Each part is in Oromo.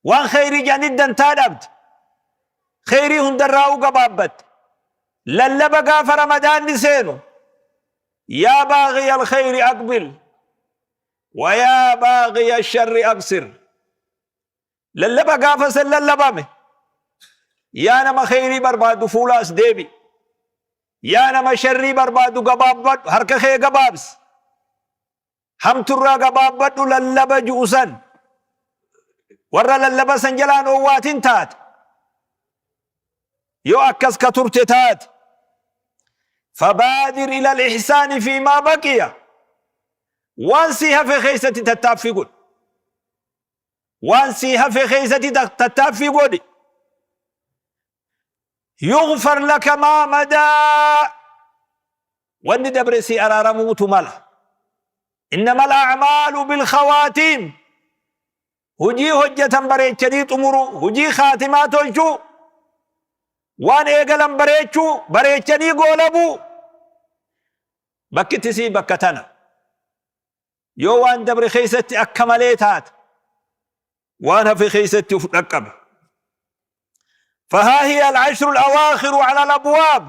Waan kheyrii jedhanitti dantaa dhabde. Kheyrii hundarraa'uu gabaabbatte. Lallaba gaafa Ramadaanni seenu, Yaa baaghiya al-kheyri aqbil, wa yaa baaghiya ash-sharri aqsir. Lallaba gaafa san lallabame, Yaa nama kheyrii barbaaddu fuula as deebi'i. Yaa nama sharrii barbaaddu gabaabbadhu, harka kee gabaabsi. Hamturraa gabaabbadhu lallaba ju'u san. Warra lallaba san jalaan owwaatin taate. Yoo akkas ka turte taate. Fabaadir ila al-ihsaani fi maa baqiya. Waan sii hafe keessatti tattaaffii godhi. Waan sii hafe keessatti tattaaffii godhi. Yughfar laka maa madaa. Wanni dabre sii araaramuutu mala. Innamal a'maalu bilkhawaatiim. Hujii hojjatan bareechanii xumuruu, hujii khaatimaa tolchuu, waan eegalan bareechuu, bareechanii goolabuu. Bakki tisii bakka tana. Yoo waan dabre keessatti akka malee taate, waan hafe keessatti uf dhaqqabe. Fahaa hiya al-ashru al-awaakhiru ala al-abwaab.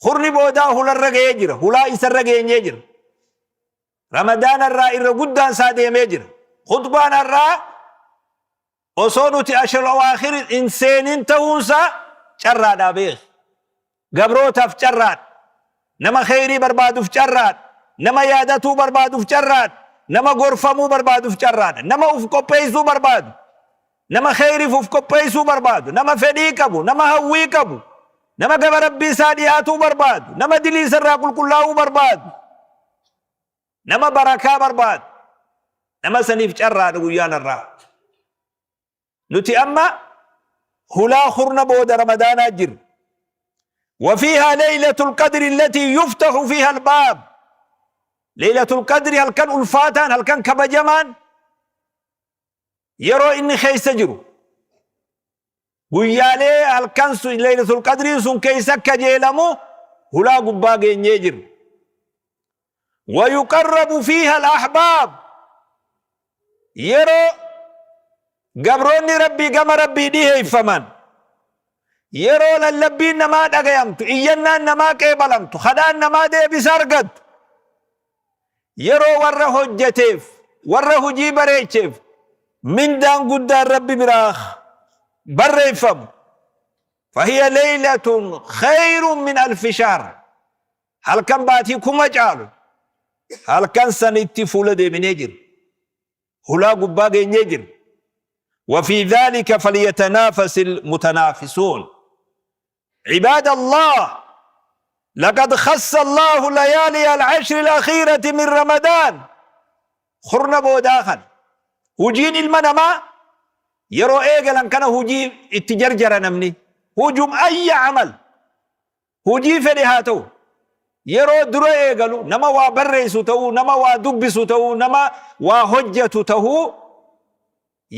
Kurni boodaa hularra ga'ee jira. Hulaa isarra geenyee jira. Ramadaana irraa irra guddaan isaa deemee jira. Khutbaan har'aa osoo nuti ashrul awaakhir hin seenin ta'uunsaa carraadhaa beeki. Gabrootaaf carraadha. Nama kheyrii barbaaduuf carraadha. Nama yaadatuu barbaaduuf carraadha. Nama gorfamuu barbaaduuf carraadha. Nama uf qopheessuu barbaadu. Nama kheyriif uf qopheessuu barbaadu. Nama fedhii qabu. Nama hawwii qabu. Nama gama Rabbii isaa dhiyaatuu barbaadu. Nama dilii isarraa qulqullaa'uu barbaadu. Nama barakaa barbaadu. Nama saniif carraadha guyyaan har'aa. Nuti amma hulaa kurna booda Ramadaanaa jirra. وفيها ليلة القدر التي يفتح فيها الباب. ليلة القدر هل كان ألفاتان هل كان كبجمان يرو إني خيس جرو guyyaalee halkan sun Laylatul Qadriin sun keessa kajeelamu hulaa gubbaa geenyee jiru. Wayuqarrabu fiiha al-ahbaab, yeroo gabroonni Rabbii gama Rabbii dhiheeffaman, yeroo lallabbiin namaa dhagayamtu, iyyannaan namaa qeebalamtu, kadhaan namaa deebisa argattu, yeroo warra hojjateef, warra hujii bareecheef mindaan guddaan Rabbi biraa barreeffamu. Fahiya laylatun khayrun min alfi shahr. Halkan baatii 1000 caalu. Halkan sanitti fuula deebinee jirra. Hulaa gubbaa geenyee jirra. وفي ذلك فليتنافس المتنافسون. عباد الله، لقد خص الله ليالي العشر الأخيرة من رمضان. Kurna boodaa kana. Hujiin ilma namaa yeroo eegalan kana hujii itti jarjara namni. Hujum ayya amal. Hujii fedhe haa ta'u. Yeroo dura eegalu nama waa barreessu ta'uu, nama waa dubbisu ta'uu, nama waa hojjetu ta'uu,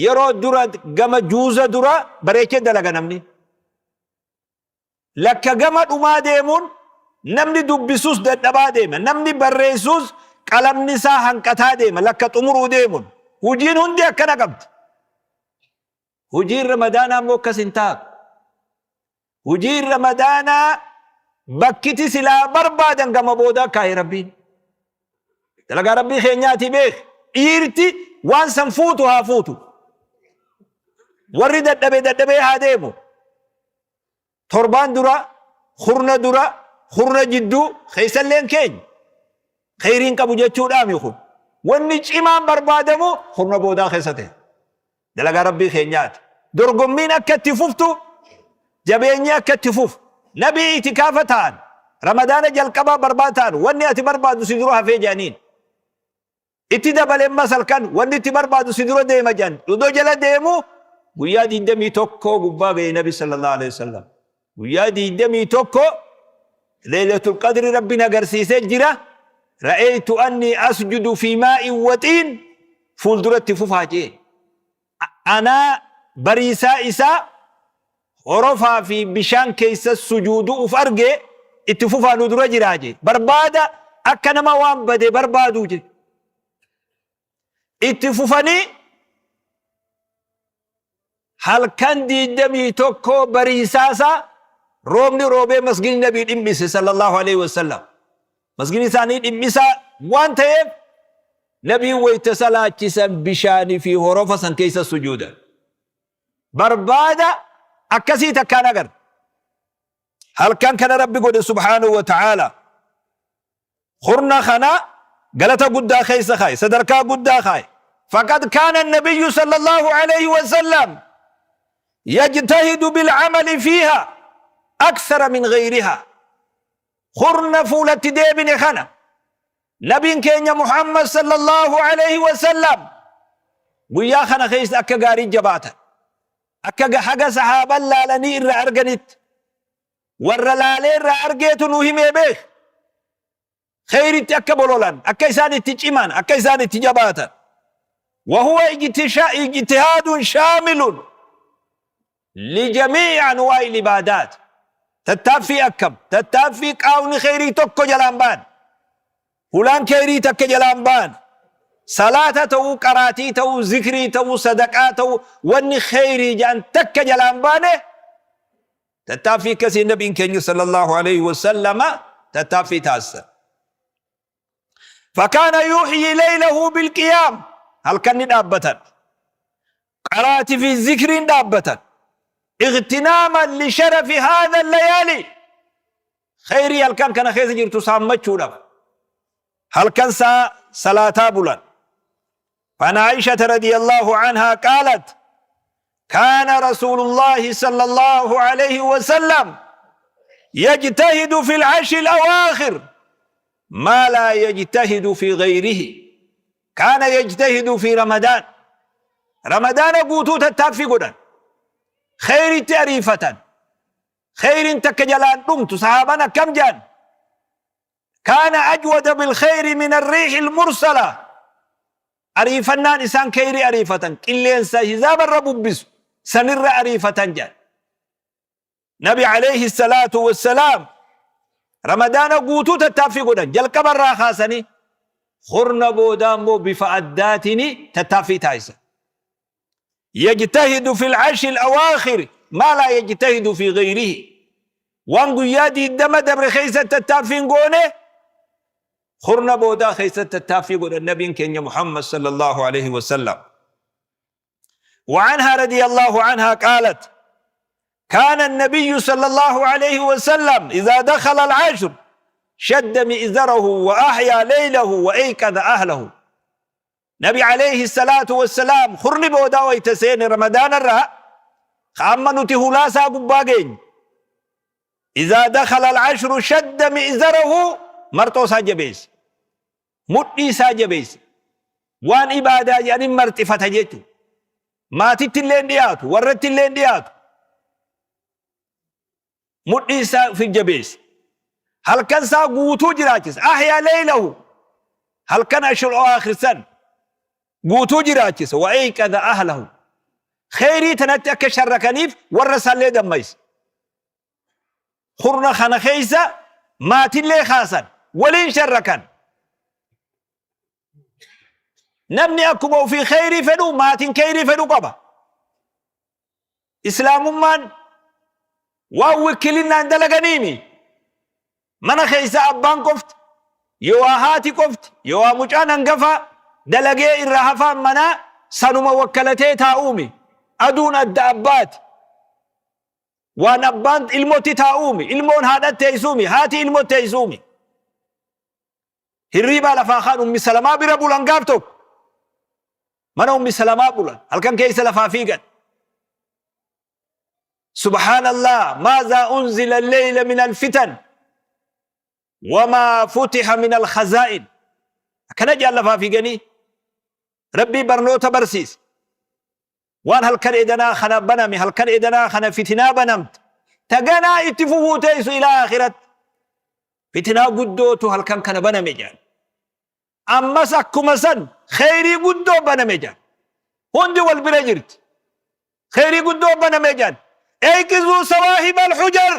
yeroo dura gama juuza dura bareechee dalaga namni. Lakka gama dhumaa deemuun namni dubbisus dadhabaa deema. Namni barreessus qalamni isaa hanqataa deema. Lakka xumuruu deemuun. Hujiin hundi akkana qabdi. Hujiin Ramadaanaa immoo akkas hin taatu. Hujiin Ramadaanaa bakkiti silaa barbaadan gama boodaa kaa'e Rabbiin. Dalagaa Rabbii keenyaati beek. Dhiirti waan san fuutu haa fuutu. Warri dadhabe dadhabee haa deemu. Torbaan dura, kurna dura, kurna jidduu keessalleen keenya. Kheyriin qabu jechuudhaami kun. Wanni cimaan barbaadamu kurna boodaa keessa ta'e. Dalagaa Rabbii keenyaati. Dorgommiin akka itti fuftu, jabeenyi akka itti fufu. Nabii itikaafa ta'an, Ramadaana jalqabaa barbaada ta'an, wanni ati barbaadu si dura hafee jedhaniin. Itti dabale ammas halkan wanni itti barbaadu si dura deema jedhan. Odoo jala deemu guyyaa 21 gubbaa ga'e Nabi sallallahu alaihi wasallam. Guyyaa 21 Laylatul Qadri Rabbiin agarsiisee jira. Ra'aytu anni asjudu fi maa'in waxiin, fuulduratti fufaa jee. Anaa bariisaa isaa horofaa fi bishaan keessa sujuudu uf arge, itti fufaa nu dura jiraa jee. Barbaada akka nama waan bade barbaaduu jee. Itti fufanii. Halkan 21 bariisaasaa roobni roobee masgidni Nabii dhimmise sallallahu alaihi wasallam. Masgidni isaanii dhimmisaa waan ta'eef Nabiin wayta salaachisan bishaanii fi horofa san keessa sujuudan. Barbaada akkasii takkaan agarre. Halkan kana Rabbi godhe subhaanahu wa ta'ala. Kurna kana galata guddaa keessa kaaye, sadarkaa guddaa kaaye. Faqad kaana nabiyyu sallallahu alayhi wa sallam yajtahidu bil'amali fiiha aksara min ghayriha. Kurna fuulatti deebine kana nabiin keenya Muhammad sallallahu alayhi wa sallam guyyaa kana keessa akka gaarii jabaatan. Akka haga sahaaban laalanii irra arganitti warra laalee irraa argeetu nu himee beek. Kheyritti akka bololan, akka isaan itti ciman, akka isaan itti jabaatan. Wahuwa ijtihaadun shaamilun lijamii'i anwaa'il ibaadaat. Tattaaffii akkam? Tattaaffii qaawni kheyrii tokko jalaan ba'an. Hulaan kheyrii takka jalaan ba'an. Salaata ta'uu, qaraatii ta'uu, zikrii ta'uu, sadaqaa ta'uu, wanni kheyrii jedhan takka jalaan baane. Tattaaffii akkasii Nabiin keenya sallallahu alayhi wa sallama tattaaffii taasisan. Fakaana yuhyi laylahu bilqiyaam, halkan ni dhaabbatan. Qaraatii fi zikriin dhaabbatan. Ightinaaman li sharafi haadha layaali, khayrii halkan kana keessa jirtu saammachuudhaaf halkan saa salaataa bulan. فعن عائشة رضي الله عنها قالت: كان رسول الله صلى الله عليه وسلم يجتهد في العشر الأواخر ما لا يجتهد في غيره. كان يجتهد في رمضان، رمضان guutuu tattaaffii godhan, kheyritti ariifatan, kheyrin takka jalaan dhumtu. Sahaaban akkam jedhan? Kaana ajwada bilkheyri min arriihi almursala. Ariifannaan isaan kheyrii ariifatan qilleensa hizaabarra bubbisu sanirra ariifatan jedhan. Nabi alayhi salaatu wassalaam Ramadaana guutuu tattaaffii godhan jalqabarraa kaasanii, kurna boodaa immoo bifa addaatiin tattaaffii taasisan. Yajtahidu fil ashri al-awaakhir maa laa yajtahidu fi ghayrihi. Waan guyyaa 20 dabre keessatti tattaaffii hin goone kurna boodaa keessatti tattaaffii godhan nabiin keenya Muhammad sallallahu alaihi wasallam. وعنها رضي الله عنها قالت: كان النبي صلى الله عليه وسلم إذا دخل العشر شد مئزره وأحيا ليله وأيقظ أهله. Nabi alayhi salaatu wassalaam kurni boodaa wayta seene Ramadaana irraa, ka amma nuti hulaa isaa gubbaa geenye. Izaa dakhala al-ashru shadda mi'zarahu, marxoo isaa jabeesse. Mudhii isaa jabeesse. Waan ibaadaa jedhanii marxifata jechuudha. Maatitti illee hin dhiyaatu, warratti illee hin dhiyaatu. Mudhii isaa fi jabeesse. Halkan isaa guutuu jiraachise. Ahyaa leeylahu. Halkan ashur aakhir san guutuu jiraachise. Wa eyqadha ahlahu. Kheyrii tanatti akka sharrakaniif warra isaallee dammayse. Kurna kana keessa maatillee kaasan, waliin sharrakan. Namni akkuma ofii kheyrii fedhu maatiin kheyrii fedhu qaba. Islaamummaan waan wikkilinnaan dalaganiimi. Mana keessa abbaan qofti, yowaa haati qofti, yowaa mucaan hangafaa dalagee irra hafaan manaa sanuma wakkalatee taa'uumi. Aduun adda abbaati. Waan abbaan ilmotti taa'uumi, ilmoon haadhatti teessuumi, haati ilmotti teessuumi. Hirriibaa lafaa kaan Ummi Salamaa bira bulan gaaf tokko. Mana Ummi Salamaa bulan. Halkan keessa lafaa fiigan. Subhaanallah, maazaa unzila leyla min alfitan wamaa futiha min alkhazaa'in. Akkana jedhan lafaa fiiganii. Rabbii barnoota barsiise. Waan halkan edanaa kana baname, halkan edanaa kana fitinaa banamte. Ta ganaa itti fufuu teessu ilaa akhiratti. Fitinaa guddootu halkan kana baname jedhan. Ammas akkuma san kheyrii guddoo baname jedhan. Hundi wal bira jirti. Kheyrii guddoo baname jedhan. Eyqizuu sawaahib alhujar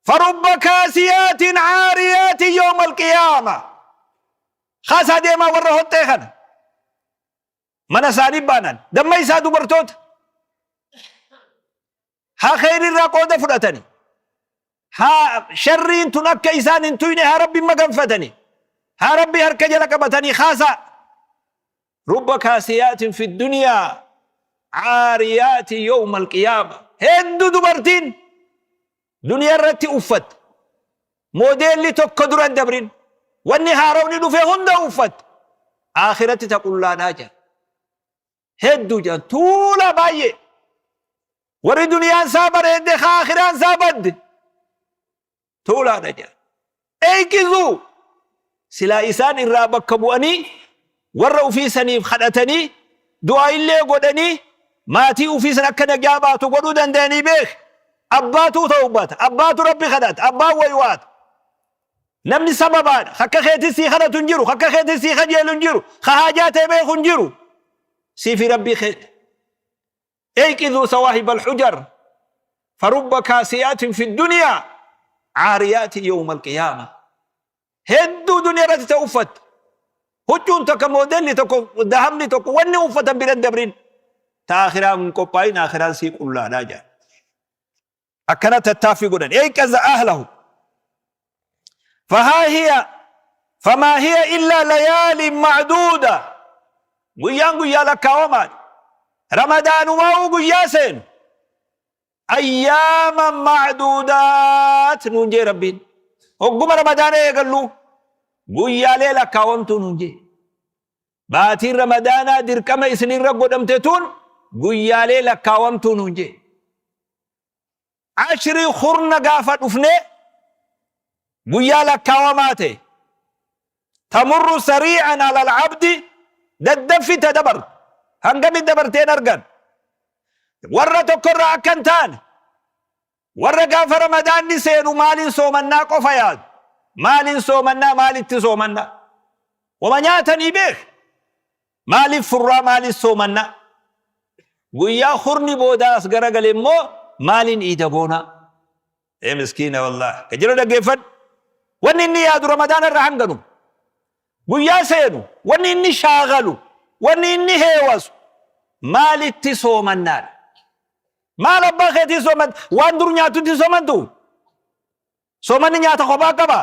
farubba kaasiyaatin caariyaatin yawma alqiyaama. Kaasaa deemaa warra hoxxee kana. Mana isaanii baanan. Damma isaa dubartoota. Haa kheyrirraa qooda fudhatani. Haa sharriin tun akka isaan hin tuyne haa Rabbi maganfatani. Haa Rabbi harka jala qabatanii kaasaa. Rubba kaasiyaatin fi duniyaa caariyaati yawma alqiyaama. Hedduu dubartiin duniyaa irratti uffatte. Moodeelli tokko dura hin dabrin. Wanni haarawni dhufe hunda uffatte. Aakiratti ta qullaadhaa jira. Hedduu jedhan tuulaa baay'ee. Warri duniyaan isaa bareedde ka aakhiraan isaa badde tuulaadha jedhan. Eeqizuu silaa isaan irraa bakka bu'anii warra ufii saniif kadhatanii du'aa illee godhanii maatii ufii san akka nagaa baatu godhuu danda'anii beek. Abbaatuu tawbata, abbaatu Rabbi kadhata, abbaan waywaata. Namni sababaadha. Akka keetis sii kadhatu hin jiru. Akka keetis sii kajeelu hin jiru. Ka haajaa ta'e beeku hin jiru. Sii fi Rabbii keeti. Eyqiduu sawaahib alhujar farubba kaasiyaatin fi duniyaa caariyaatin yawma alqiyaama. Hedduu duniyaa irratti ta'u uffatte. Huccuun takka moodelli tokko dahabni tokko wanni uffatan bira hin dabrin. Ta akhiraan hin qophaa'in akhiraan sii qullaadhaa jedha. Akkana tattaaffii godhan. Eyqaza ahlahu. Fahaa hiya famaa hiya illaa layaalin macduuda. Guyyaan guyyaa lakkaawamaadha. Ramadaanumaa'uu guyyaa seenu. Ayyaama macduudaat nuun jee Rabbiin. Hogguma Ramadaana eegallu guyyaalee lakkaawamtuu nuun jee. Baatiin Ramadaanaa dirqama isinirra godhamte tun guyyaalee lakkaawamtuu nuun jee. Ashrii kurna gaafa dhufne guyyaa lakkaawamaa ta'e. Tamurru sarii'an alal abdi daddaffi ta dabartu. Hangami dabarteen argan. Warra tokkorraa akka hin taane warra gaafa Ramadaanni seenu maaliin soomannaa qofa yaadu. Maaliin soomannaa maalitti soomannaa. Wama nyaatanii beek. Maaliif furraa maaliif soomannaa. Guyyaa hurni boodaa as garagale immoo maaliin iida goonaa. Ee miskiina wallaahi. Ka jiru dhaggeeffadhu. Wanni inni yaadu Ramadaana irra hanganu. Guyyaa seenu wanni inni shaagalu wanni inni heewasu maalitti soomannaadha. Maal abbaa keetii sooman waan dur nyaatutti soomantu? Soomanni nyaata kophaa qaba?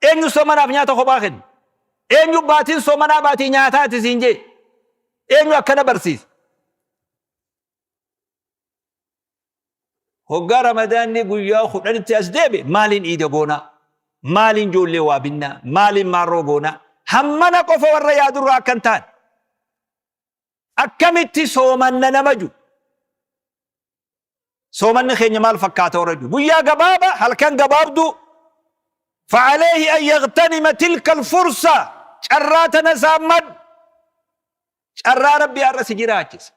Eenyu soomanaaf nyaata kophaa kenna? Eenyu baatiin soomanaa baatii nyaataati siin jee? Eenyu akkana barsiisa? Hoggaa Ramadaanni guyyaa kudhanitti as deebi'e maaliin iida goonaa? Maaliin ijoollee waa binnaa? Maaliin maarroo goonaa? Hammana qofa warra yaadurraa akka hin taane. Akkamitti soomanna nama ju. Soomanni keenya maal fakkaata warra ju. Guyyaa gabaaba halkan gabaabduu. Fa'aleehi an yagtanima tilka alfursa carraa tana saammadhu. Carraa Rabbi har'a si jiraachise.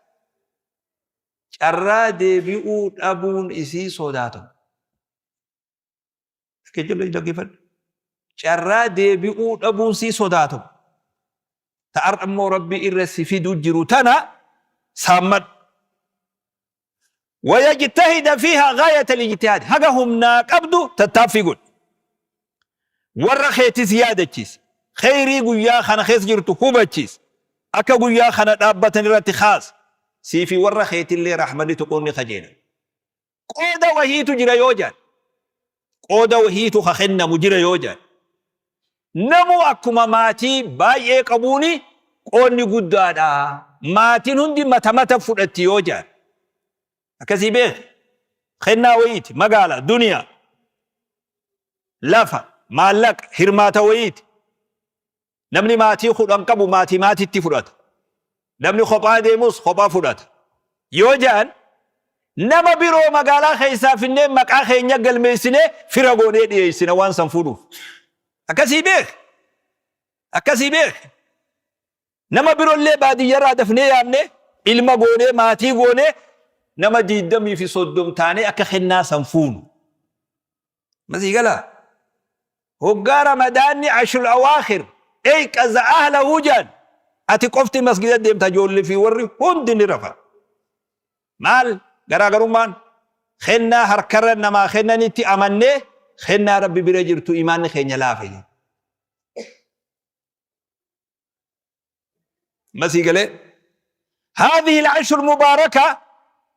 Carraa deebi'uu dhabuun isii sodaatamu. Dhaggeeffadhu. Carraa deebi'uu dhabuun sii sodaatamu. Ta har'a immoo Rabbi irra si fiduu jiru tana saammadhu. Wayajtahida fiihaa gaayata lijtihaad haga humnaa qabdu tattaaffii godhi. Warra keetis yaadachiisi. Kheyrii guyyaa kana keessa jirtu hubachiisi. Akka guyyaa kana dhaabbatan irratti kaasi. Sii fi warra keetillee rahmanni tuquun ni kajeela. Qooda wahiitu jira yoo jedhan. Qooda wahiitu ka kennamu jira yoo jedhan. Namuu akkuma maatii baay'ee qabuuni qoodni guddaadha. Maatiin hundi mata mata fudhatti yoo jedhan. Akkasii beeki. Kennaa wayiiti, magaala, duniyaa, lafa, maallaqa, hirmaata wayiiti. Namni maatii 10 qabu maatii maatitti fudhata. Namni kophaa deemus kophaa fudhata. Yoo jedhan nama biroo magaalaa keessaa finnee maqaa keenya galmeessinee fira goonee dhiyeessina waan san fuudhuuf. Akkasii beeki. Akkasii beeki. Nama birollee baadiyyarraa dafnee yaamnee ilma goonee maatii goonee nama 20 fi 30 taanee akka kennaa san fuunu. Masii galaa? Hoggaa Ramadaanni ashrul awaakhir eyqaza ahlahu jedhan ati qofti masgida deemta ijoollee fi warri hundi ni rafan. Maal garaagarummaan? Kennaa harkarra namaa kennanitti amannee kennaa Rabbi bira jirtu imaanni keenya laafe. Masii galee? Haadhihi al-ashru mubaaraka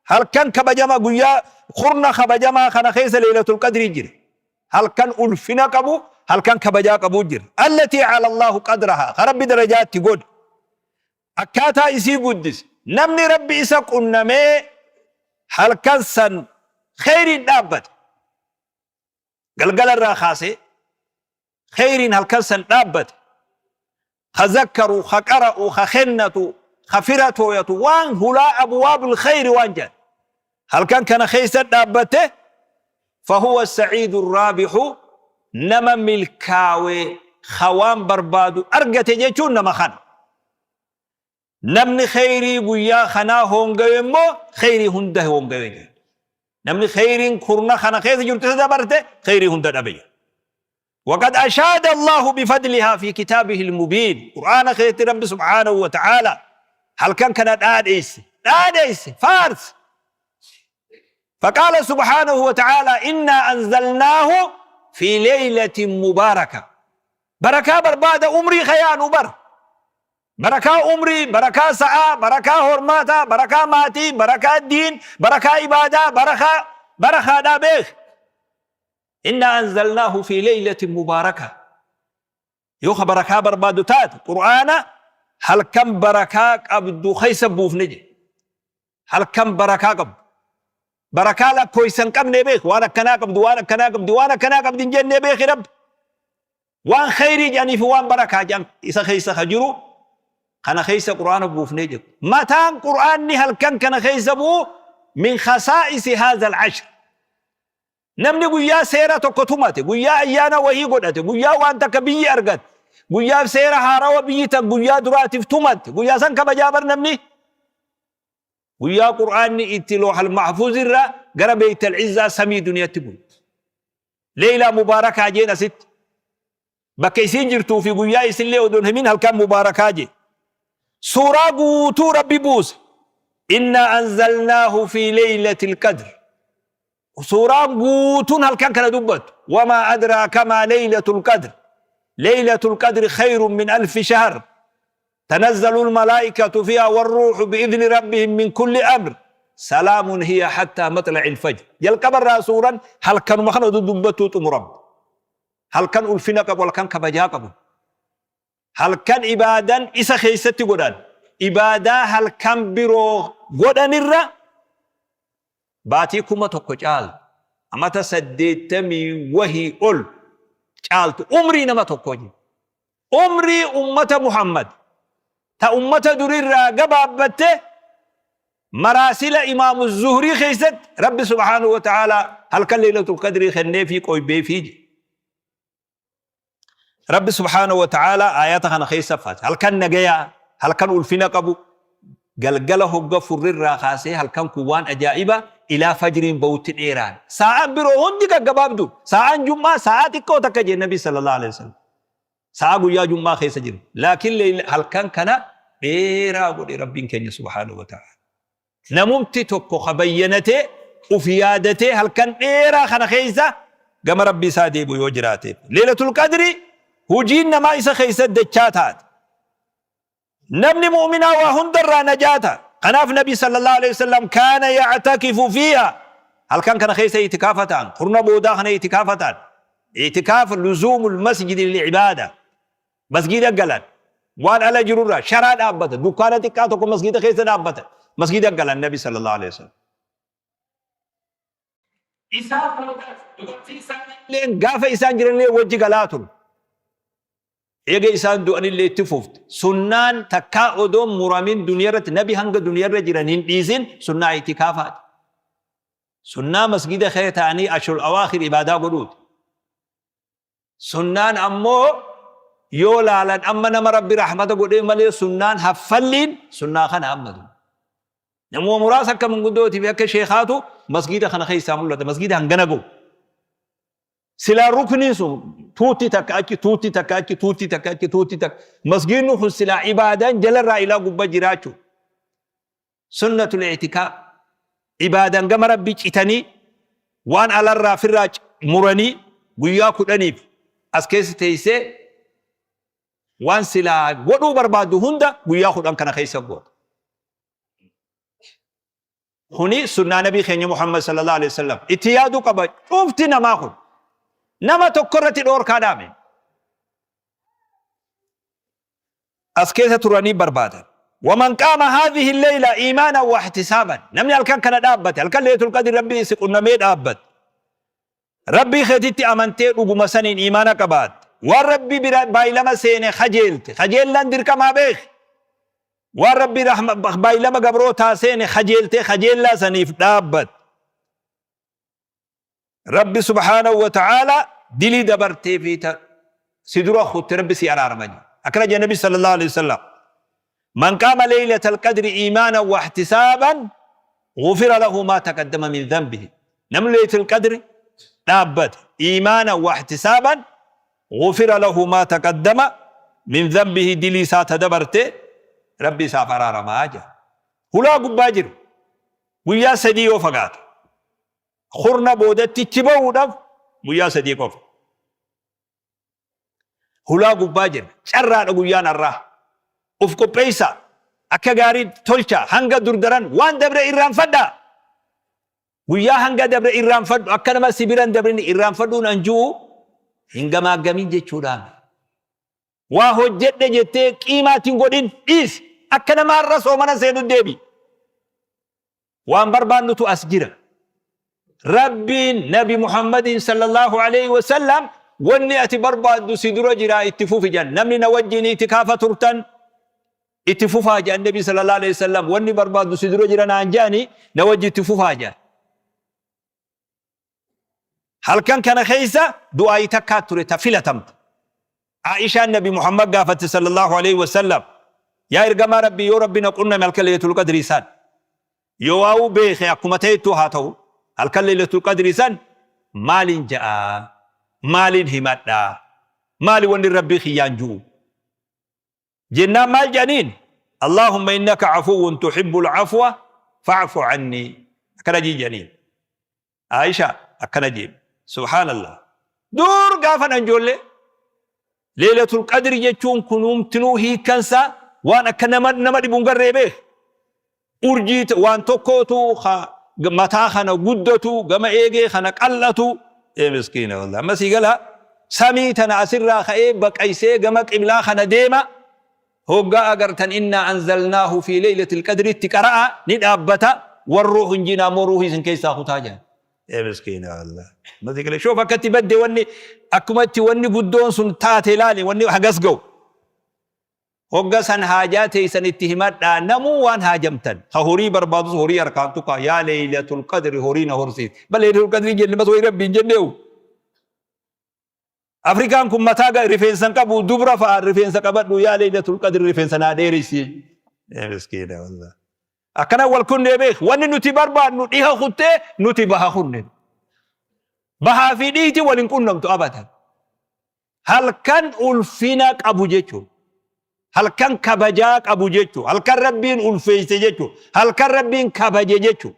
Halkan kabajama guyyaa kurna kabajamaa kana keessa Leeylatul Qadrii jira. Halkan ulfina qabu, halkan kabajaa qabu jira. Allatii cala Allaahu qadrahaa, ka Rabbi darajaa itti godhe. Akkaataa isii guddise. Namni Rabbi isa qunnamee halkan san kheyriin dhaabbate. Galgala irraa kaasee kheyriin halkan san dhaabbate. Ka zakkaru, ka qara'u, ka kennatu, ka fira tooyatu, waan hulaa abwaabul kheyri waan jedhan. Halkan kana keessa dhaabbate fahuwa sa'iidu raabixu, nama milkaawe ka waan barbaadu argate jechuun nama kana. Namni kheyrii guyyaa kanaa hoongawe immoo kheyrii hunda hoongawe jedha. Namni kheyriin kurna kana keessa jirtu isa dabarte kheyrii hunda dhabe jedha. وقد أشاد الله بفضلها في كتابه المبين. قرآن خيرت رب سبحانه وتعالى هل كان كان داديس داديس فارس. فقال سبحانه وتعالى: إنا أنزلناه في ليلة مباركة. بركة بربادة عمري خيان بر بركة عمري، بركة ساعة، بركة هرماتا، بركة ماتي، بركة الدين، بركة عبادة، بركة بركة دابيخ. إنا أنزلناه في ليلة مباركة. Yoo ka barakaa barbaadu taate, Qur'aana halkan barakaa qabdu keessa buufne jedhe. Halkan barakaa qabdu. Barakaa lakkoofsa hin qabne beek, waan akkanaa qabdu, waan akkanaa qabdi, waan akkanaa qabdi hin jennee beeki Rabbi. Waan kheyrii jedhanii fi waan barakaa jedhan isa keessa ka jiru kana keessa Qur'aana buufnee jedhu. Mataan Qur'aanni halkan kana keessa bu'u min khasaa'isi haadha al-ashr. Namni guyyaa seera tokko tumate, guyyaa ayyaana wahii godhate, guyyaa waan takka biyyi argatte, guyyaa seera haarawa biyyi tan guyyaa duraatiif tumatte, guyyaa san kabajaa bar namni. Guyyaa Qur'aanni itti Loohal Mahfuuz irraa gara Beeytal Izzaa samii duniyatti bu'e. Leeylaa mubaarakaa jeen asitti. Bakka isiin jirtuu fi guyyaa isillee odoo hin himin halkan mubaarakaa jee. Suuraa guutuu Rabbi buuse. Innaa anzalnaahu fi leeylatil qadr. Suuraan guutuun halkan kana dubbattu. Wamaa adraaka maa leeylatul qadr. Leeylatul qadri khayrun min alfi shahr. Tanazzalu almalaa'ikatu fiihaa warruuhu bi'idhni rabbihim min kulli amr. Salaamun hiya hattaa maxla'il fajr. Jalqaba irraa suuran halkanuma kana oduu dubbattuu xumuramte. Halkan ulfina qabu, halkan kabajaa qabu. Halkan ibaadan isa keessatti godhan. Ibaadaa halkan biroo godhanirra baatii 1000 caaltu, amata 80 wahii ol caaltu, umrii nama tokkoo jedhe. Umrii ummata Muhammad ta ummata durirraa gabaabbatte maraasila Imaamu Zuhrii keessatti Rabbi subhaanahu wa ta'aalaa halkan Leeylatul Qadrii kenneefii qoybeefii jedhe. Rabbi subhaanahu wa ta'aalaa aayata kana keessa faate. Halkan nagayaa, halkan ulfina qabu, galgala hogga furrirraa kaasee halkan kun waan ajaa'iba ilaa fajriin ba'utti dheeraan. Saa'aan biroo hundi gaggabaabdu. Saa'aan jum'aa saa'aa xiqqoo takka jee Nabi sallallahu alaihi wasallam. Saa'aa guyyaa jum'aa keessa jiru. Laakiin halkan kana dheeraa godhe Rabbiin keenya subhaanahu wa ta'ala. Namumti tokko ka bayyanatee uf yaadatee halkan dheeraa kana keessa gama Rabbi isaa deebi'u yoo jiraate. Leelatul Qadri hujiin namaa isa keessa dachaa taate. Namni mu'minaa waa hundarraa najaa ta'a. Kanaaf Nabi sallallahu alaihi wasallam kaana ya'takifu fiiha, halkan kana keessa itikaafa ta'an, kurna boodaa kana itikaafa ta'an. Itikaaf luzuumul masjidi lil ibaada. Masgiida galan. Waan ala jirurraa sharaa dhaabbata. Dukkaana xiqqaa tokko masgiida keessa dhaabbata. Masgiida galan Nabi sallallahu alaihi wasallam. Isaa boodas dubartii isaaniillee gaafa isaan jiranillee wajji galaa ture. Eega isaan du'anillee itti fufte. Sunnaan takkaa odoo muramin duniyarratti Nabi hanga duniyarra jiran hin dhiisin sunnaa itikaafaati. Sunnaa masgiida kee ta'anii ashrul awaakhir ibaadaa godhuuti. Sunnaan ammoo yoo laalan amma nama Rabbi rahmata godhee malee sunnaan haffalliin sunnaa kana amma du. Namuma muraasa akka manguddootii fi akka sheekaatu masgiida kana keessaa mul'ata. Masgiida hangana ga'u. Silaa rukniin sun tuutti takka achi, tuutti takka achi, tuutti takka achi, tuutti takka. Masgiidni kun silaa ibaadaan jalarraa ilaa gubbaa jiraachuu. Sunnatul i'tikaaf. Ibaadaan gama Rabbii citanii, waan alarraa firraa muranii, guyyaa 10f as keessa teessee waan silaa godhuu barbaaddu hunda guyyaa 10 kana keessa goota. Kuni sunnaa nabii keenya Muhammad sallallahu alaihi wasallam. Itti yaaduu qaba cufti namaa kun. Nama tokko irratti dhoorkaa dhaame. As keessa turanii barbaadan. Waman qaama haadhihi leyla iimaanan wa ihtisaaban. Namni halkan kana dhaabbate, halkan Laylatul Qadr Rabbii si qunnamee dhaabbate. Rabbii keetitti amantee dhuguma saniin iimaana qabaatte. Waan Rabbii bira baay'ilama seene kajeelte. Kajeellaan dirqamaa beeki. Waan Rabbii baay'ilama gabrootaa seene kajeeltee kajeellaa saniif dhaabbatte. Rabbi subhaanahu wa ta'aalaa dilii dabartee fi ta si dura kutte Rabbi si araarama jedhe. Akkana jedhe Nabi sallallahu alaihi wasallam. Man qaama laylatal qadri iimaanan wa ihtisaaban ghufira lahu maa taqaddama min dhanbihi. Namni laylatul qadri dhaabbate iimaanan wa ihtisaaban ghufira lahu maa taqaddama min dhanbihi, dilii isaa ta dabarte Rabbi isaaf araaramaa jedha. Hulaa gubbaa jiru guyyaa 3 yoo fagaate, kurna boodatti ichi bahuudhaaf guyyaa 3 qofa. Hulaa gubbaa jira. Carraadha guyyaan har'aa. Uf qopheessaa. Akka gaarii tolchaa. Hanga durdaran waan dabre irraanfadhaa. Guyyaa hanga dabre irraanfadhu. Akka nama si bira hin dabrin irraanfadhuun an ju'u hin gamaaggamin jechuudhaan. Waa hojjedhe jettee qiimaa itti hin godhin, dhiisi. Akka nama har'a soomana seenu deebi. Waan barbaannutu as jira. Rabbiin Nabi Muhammadiin sallallahu alaihi wasallam wanni ati barbaaddu si dura jira, itti fufi jedhan. Namni na wajjin itikaafa turtan itti fufaa jedhan Nabi sallallahu alaihi wasallam. Wanni barbaaddu si dura jira naan jedhani, na wajji itti fufaa jedhan. Halkan kana keessa du'aayi takkaa ture ta filatamte. Aishaan Nabi Muhammad gaafatte sallallahu alaihi wasallam, yaa ergamaa Rabbii, yoo Rabbi na qunname halkan Laylatul Qadrii san, yoo waa'uu beeke akkuma ta'ettuu haa ta'u, halkan Laylatul Qadrii san maaliin ja'a, maaliin himadha, maali wanni Rabbii kiyyaan ju'u jennaan, maal jedhaniin? Allahumma innaka afuwwun tuhibbul afwa fa'fu anni, akkana jedhaniin. Aisha akkana jeen, subhaanallah, dur gaafa nan ijoollee Leelatul Qadri jechuun kunuumtinuu hiikkansaa waan akka nama dhibu hin garree beek. Urjii waan tokkootu mataa kana guddatu, gama eegee kana qal'atu. Ee miskiina, wallahi amma sii gala, samii tana asirraa ka'ee baqaysee gama qiblaa kana deema. Hoggaa agartan innaa anzalnaahu fi leeylatil qadritti qara'a, ni dhaabbata, warruuhu hin jiinaa immoo ruuhii isin keessaa kutaa jedhan. Ee miskiina wallah. Mati galee shoof akka itti badde, wanni akkuma itti wanni guddoon sun taate ilaali, wanni hagas ga'u. Hogga san haajaa teessan itti himadhaa, namuu waan haajamtan. Ka horii barbaadus horii harkaan tuqaa, yaa Leeylatul Qadri horii na horsiisi. Bal Leeylatul Qadri jenne mas wayi Rabbi hin jenneewu. Afrikaan kun mataa rifeensa hin qabu, dubra fa'a rifeensa qabadhu, yaa Laylatul Qadri rifeensa naa dheeressi. Ee miskiina wallah. Akkana wal kunnee beek, wanni nuti barbaadnu dhiha kuttee nuti baha kunne. Bahaa fi dhiiti wal hin qunnamtu abadan. Halkan ulfina qabu jechuun. Halkan kabajaa qabu jechuun. Halkan Rabbiin ulfeesse jechuun. Halkan Rabbiin kabaje jechuun.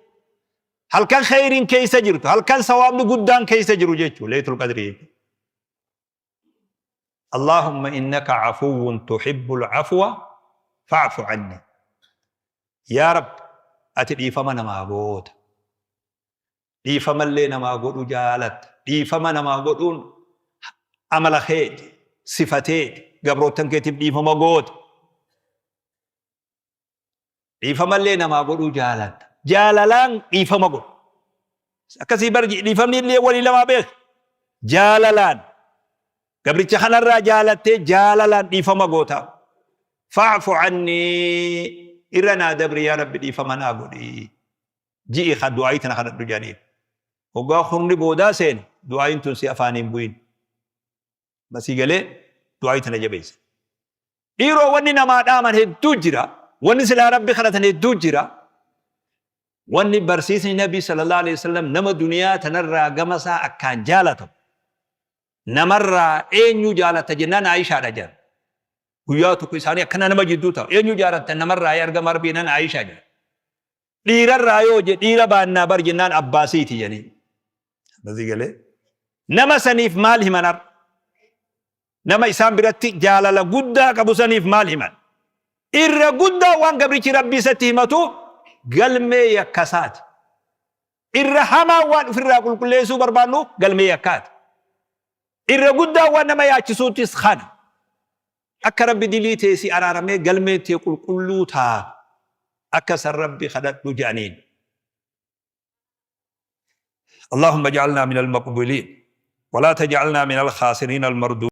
Halkan kheyriin keessa jirtu, halkan sawaabni guddaan keessa jiru jechuudha Laylatul Qadrii jechuudha. Allahumma innaka afuwwun tuhibbul afwa fa'fu anni. Yaa Rabbi, ati dhiifama namaa goota. Dhiifamallee namaa godhu jaalatta. Dhiifama namaa godhuun amala keeti, sifateeti, gabroottan keetiif dhiifama goota. Dhiifamallee namaa godhuu jaalatta. Jaalalaan dhiifama godhu. Akkasii bar dhiifamni illee walii lamaa beek. Jaalalaan. Gabricha kanarraa jaalattee jaalalaan dhiifama goota. Fa'fu annii, irra naa dabri yaa Rabbi, dhiifama naa godhi. Ji'i kan du'aayii tana kadhadhu jedhaniin. Hoggaa kurni boodaa seene du'aayiin tun si afaaniin bu'in. Masii galee du'aayii tana jabeessa. Dhiiroo, wanni namaa dhaaman hedduu jira. Wanni silaa Rabbi kadhatan hedduu jira. Wanni barsiisni Nabii sallallahu alaihi wasallam nama duniyaa tanarraa gama isaa akkaan jaalatamu. Namarraa eenyu jaalata jennaan Aayishaadha jedhan. Guyyaa tokko isaanii akkana nama jidduu ta'u. Eenyu jaalatta namarraa yaa ergamaa Rabbii jennaan Aayishaa jedhan. Dhiirarraa yoo je dhiira baannaa bar jennaan abbaasiiti jedhanii. Basii galee. Nama saniif maal himan har'a? Nama isaan biratti jaalala guddaa qabu saniif maal himan? Irra guddaa waan gabrichi Rabbii isatti himatu Galmee yakkasaati. Irra hamaan waan ofirraa qulqulleessuu barbaannu galmee yakkaati. Irra guddaan waan nama yaachisuuttis kana. Akka Rabbi dilii tee si araaramee galmeen tee qulqulluu taatu akka san Rabbi kadhadhu je'aniin. Allahumma ij'alnaa minal maqbuuliin walaa taj'alnaa minal khaasiriinal marduudiin.